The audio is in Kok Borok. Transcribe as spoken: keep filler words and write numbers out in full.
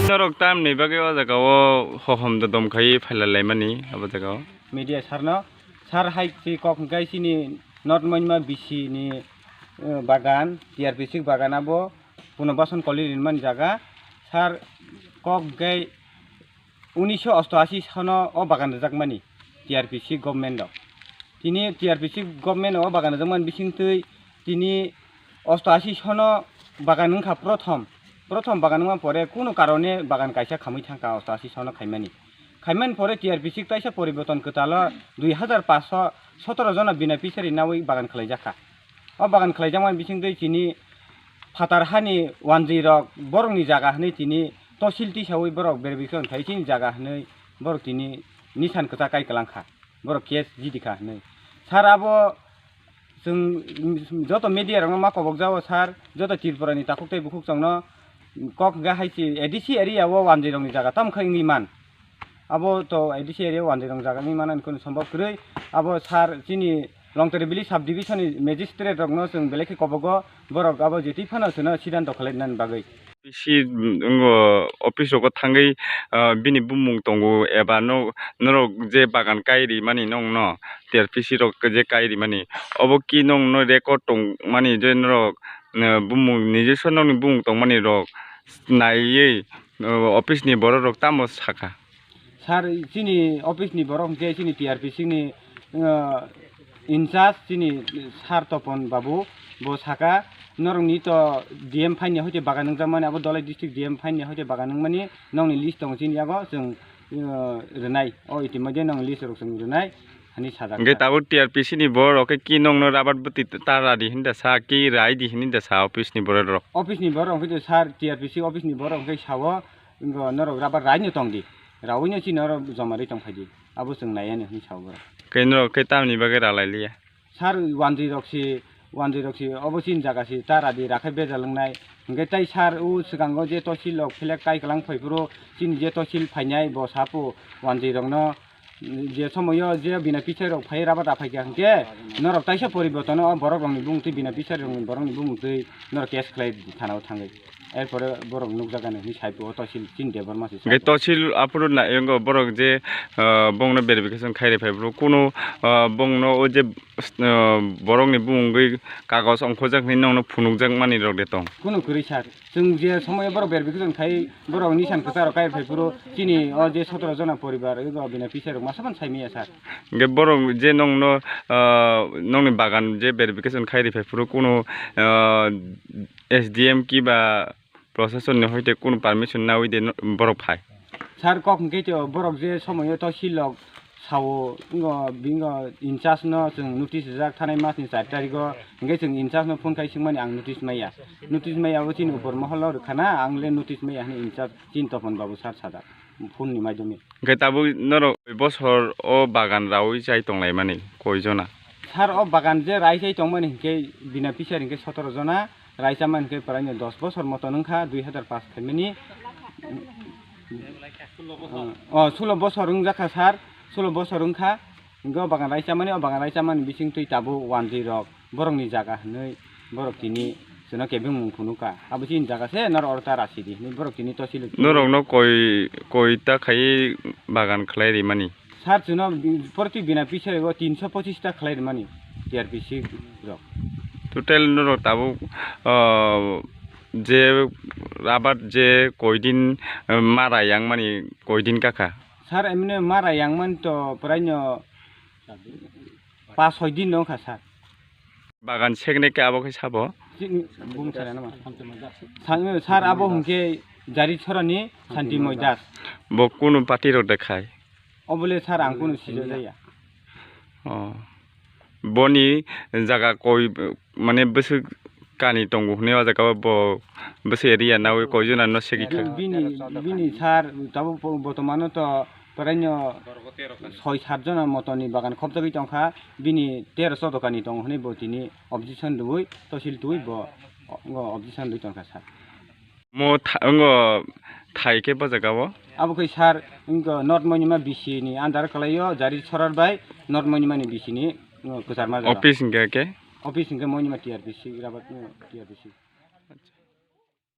Norok tamni bagwi o jaga o hohom dodom khai phailalaimani abo jaga o. Media sir no, sir hai si kok hwnkhe chini North Moima B C ni, eh, bagan, T R P six bagan abo Punobasan Koli rinmani jaga. Sir kok hwnkhe unisho osto ashi sono o bagan rwjakmani T R P six government o. Tini T R P six government o bagan rwjakmani bisingtwi tini osto ashi sono bagan wngkha prothom. Prothom bagan wngma pore kunu karone bagan kaisa khamwi thangkha osto ashi sono khaimani. Khaimani pore T R P six taisa poriborton kwtalo dui hazar paanch sotoro jona bina pisari nawi bagan khlaijakha. O bagan khlaijakmani bisingtwi chini phatar hani wanjwi rok borokni jaga hwnwi tini tosil tisawi borok verification khai chini jaga hwnwi borok tini nisan kwchak kai kwlangkha. Borok case jidikha hwnwi. Sir abo chwng joto media rokno ma kobok jao sir, joto Tripura ni takhuk tei bukhuk chwngno kok hwnkhe hai si A D C area o wanjwi rokni jaga tamo khe wngwi man. Abo to A D C area wanjwi rok jaga ni manani kunu sombok kwrwi. Abo sir chini Longtari village sub division ni magistrate rokno chwng belai khe kobogo, borok abo jetwi phano chwngno sidanto khlai nani bagwi. P C, mm, wngo office rogo thangwi, ah, bini bumung tongo eba no, norok je bagan kai ri mani nongno T R P C rok je kai ri mani obo ki nongno record tong mani je norok, ah, bumung nijoswa nokni bumung tong mani rok naiwi, ah, office ni borok rok tamo saka. Sir, chini office ni borok hwnkhe chini T R P C ni, uh, in charge chini sir Topon babu bo saka, norokni to D M phaini hoite bagan wngjakmani, abo Dholai district D M phaini hoite bagan wngmani, nokni list tongo chini yago chwng, uh, rwnai, o itimoidhe nokni list rok chwng rwnai hwnwi sajak. Hwnkhe sir, tabuk T R P C ni borok khe ki nokno rabar bwtwi ta radi hinda sa, ki rai di hinda sa office ni borok rok? Office ni borok hwnkhe sir, T R P C office ni borok hwnkhe sao, Wngkha norok rabar raino tongdi, raoino chini oro joma ri tongphaidi, abo chwng naiya ni hwnwi sao borok. Khe norok khe tamni bagwi ralai liya? Sir, wanjwi rok si, wanjwi rok si, obo chini jaga si, ta radi rakhai bejal wngnai. Hwnkhe tai sir, o swkango je tosil rok phelek kai kwlang phai phuru, chini je tosil phainai, bo sapo wanjwi rokno, je somoyo je bina pisai rok phai rabar da phaikha hwnkhe norok taisa poriborton o borok rokni bumung twi bina pisai rokni borokni bumung twi norok case khlai thana o thangwi. Erpore borok nukjakgani hwnwi sai phuru tosil chini Debbarma se sai phuru. Hwnkhe tosil aphuru na, wngo borok je, ah, bongno verification khairi phai phuru kunu, ah, bongno o je, ah, borokni bumungwi kagoj ongkhorjak hwnwi nokno phunukjak manwi rok de tong? Kunu kwrwi sir. Chwng je somoyo borok verification khai, borok nisan kwcharo kai phai phuru chini o je sotoro jona poribar, ego bini pisa rok masa phano sai maya sir. Hwnkhe borok je nokno, ah, nokni bagan je verification khai ri phai phuru kunu, ah, S D M kiba proshasonni hoite kunu permission nawi de no-, borok phai? Sir, kok hwnkhe to borok je somoyo tosil rok sao, wngo, bingo in charge no chwng notice rijak thanai mas ni char tarikh o, hwnkhe chwng in charge no phone khai swngmani ang notice maya. Notice maya bo chini upor mohol o rwkha na, ang le notice maya hwnwi in charge chini Topon babu sir sajak phone ni maidhyome. Hwnkhe tabuk norok bosor o bagan raui chai tonglaimani koi jona? Sir, o bagan je rai chai tongmani hwnkhe bina pisari hwnkhe sotoro jona, raisa man hwnkhe pwraino dos bosor moto wngkha, dui hazar paanch phaimani. O, sulo bosor wngjakha sir, sulo bosor wngkha. Hwnkhe o bagan raisa mani, o bagan raisa mani bising twi tabuk wanjwi rok borokni jaga hwnwi borok tini chwngno kebeng mung phunukha. Abo chini jaga se, norok oro ta rasidi hwnwi borok tini tosil. Norokno koi, koi ta khai bagan khlai rimani? Sir, chwngno bi-, proti bina pisari o tinso pochis ta khlai rimani T R P C rok. Total norok tabuk, ah, je rabar je koidin, ah, mara yangmani koidin kakha? Sir, emne mara yangmani to pwraino pas soi din no wngkha sir. Bagan sekne khe abo khe sabo? Chini bung sir, ano ma. Sang-, sir, abo hwnkhe Jari Chorani Santi Moy Das. Bo kunu party rok de khai? Obole sir, ang kunu sijak jaya. Oh. Boni jaga koi, mane bwswk kani tongo hwnwi o jaga o bo bwsai area nawi koijon no segi kha. Bini, bini sir, tabuk bo-, bortomano to praino soi sat jona motoni bagan khopjagwi tongkha, bini tero chodo kani tongo hwnwi bo tini objection rwui, tosil twiwi bo, o, objection rwui tongkha sir. Mo tha-, ongo thai khe bo jaga o? Abo khe sir, ongo North Moinima B C ni under kwlaio, Jari Sorar bai North Moinima ni B C ni, ongo kwcharma jaga. Office hwnkhe khe? Office hwnkhe Moinima T R P C, Rabat, ongo T R P C.